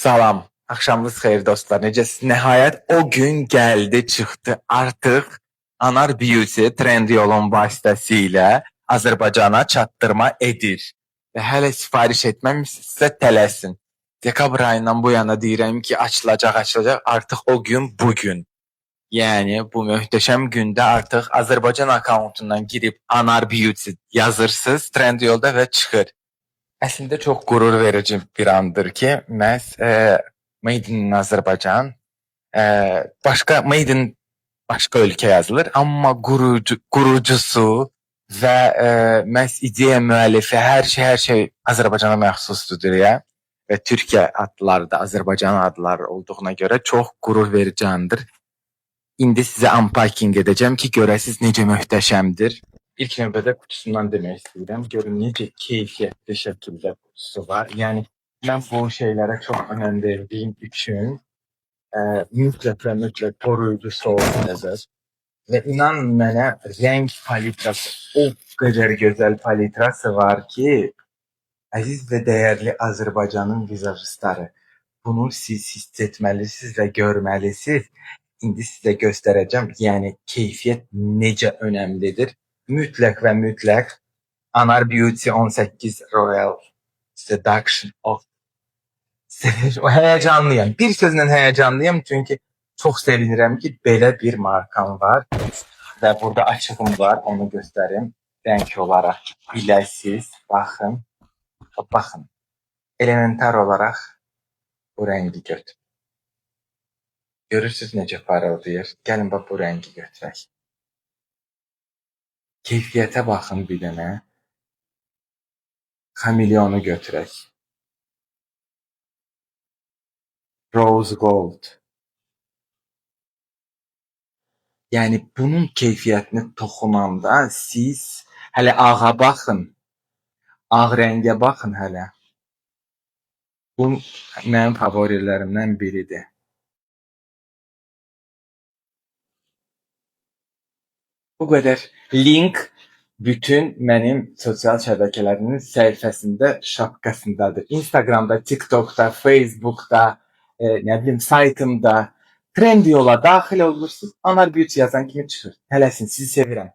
Salam. Axşamınız xeyir dostlar. Necəsiniz? Nəhayət o gün gəldi, çıxdı. Artıq Anar Beauty Trendyolun vasitəsilə Azərbaycana çatdırma edir. Və hələ sifariş etməmisinizsə tələsin. Dekabr ayından bu yana deyirəm ki, açılacaq, açılacaq. Artıq o gün bu gün. Yəni bu möhtəşəm gündə artıq Azərbaycan akkauntundan girib Anar Beauty yazırsınız Trendyolda və çıxır. Əslində çox qürur verici bir andır ki, məhz Made in Azərbaycan, başqa Made in başqa ölkə yazılır, amma qurucusu və məhz ideya müəllifi, hər şey Azərbaycana məxsusdur deyə və Türkiyə adları da Azərbaycan adları olduğuna görə çox qürur verici andır. İndi sizə unpacking edəcəm ki, görəsiniz necə möhtəşəmdir. İlk növbədə qutusundan demək istəyirəm. Görün necə keyfiyyətli şəkildə qutusu var. Yəni mən bu şeylərə çox önəm verdiyim üçün mütləq və mütləq koruyucusu olacaq. Və inanın mənə, rəng palitrası o qədər gözəl palitrası var ki, əziz və dəyərli Azərbaycanın vizajistları, bunu siz hiss etməlisiniz və görməlisiniz. İndi sizə göstərəcəm, yəni keyfiyyət necə önəmlidir. Mütləq və mütləq Anar Beauty 18 Royal Seduction of o həyəcanlıyam. Bir sözlə həyəcanlıyam, çünki çox sevinirəm ki, belə bir markam var və burada açığım var, onu göstərim. Rəng olaraq biləsiz, baxın. Baxın. Elementar olaraq bu rəngi götür. Görürsüz necə parıldayır. Gəlin bax bu rəngi götürək. Keyfiyyətə baxın bir dənə. Xameleonu götürək. Rose Gold. Yəni bunun keyfiyyətini toxunanda siz hələ ağa baxın. Ağ rəngə baxın hələ. Bu mənim favorilərimdən biridir. Bu qədər. Link bütün mənim sosial şəbəkələrimin səhifəsində, şapkasındadır. Instagramda, TikTokda, Facebookda, nə bilim saytımda Trendyol'a daxil olursunuz. Anar Beauty yazan kimi çıxır. Tələsin, sizi sevirəm.